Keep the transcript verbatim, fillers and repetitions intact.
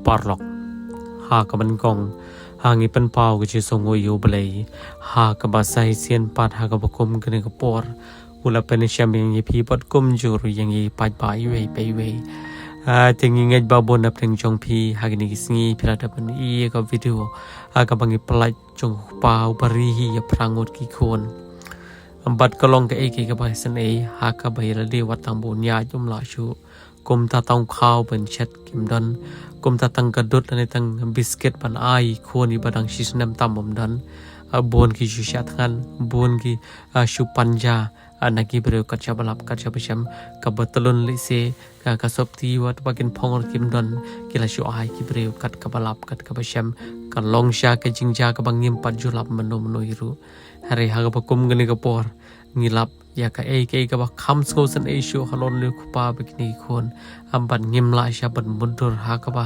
Paralok, ha kaba nyngkong, ha ngi pynpaw ka jingsngewnguh ïa U Blei ha kaba sa shisien pat ha kaba kum kane ka por u la pynshem ïa ngi phi bad kumjuh ruh ïa ngi paidbah iwei pa iwei. Ah, te ngi ngeit ba bun na pdeng jong phi ha kine ki sngi phi la dep ban ïohi ïa ka video ha kaba ngi pyllait jong u Kpa uba ri hi ïa phra ngut ki khun. Bad ka long kaei kaei kaba isynei ha kaba ïa lade wat tang ba un ïaid um lah shuh. Kumta tang khaw ban shet kim don. Kumta tang ka dud lane tang biscuit ban ai khun iba dang shi snem tam um don. Ah, bun ki shu shah thngan, bun ki, ah, shu pan ja, ah, na ki briew kat shaba lap kat shaba shem, kaba tyllun lehse ka, ka sopti wat ba kin phong ruh kim don, ki la shu ai ki briew kat kaba lap kat kaba shem. Ka long sha ka jingjia kaba ngim pat ju lap mynno mynno hi ruh. Hynrei ha kaba kum kane ka por ngi lap ïa kaei kaei kaba kham sngewsynei shuh halor u Kpa bad kine ki khun. Am, bad ngim lah shuh ban mutdur ha kaba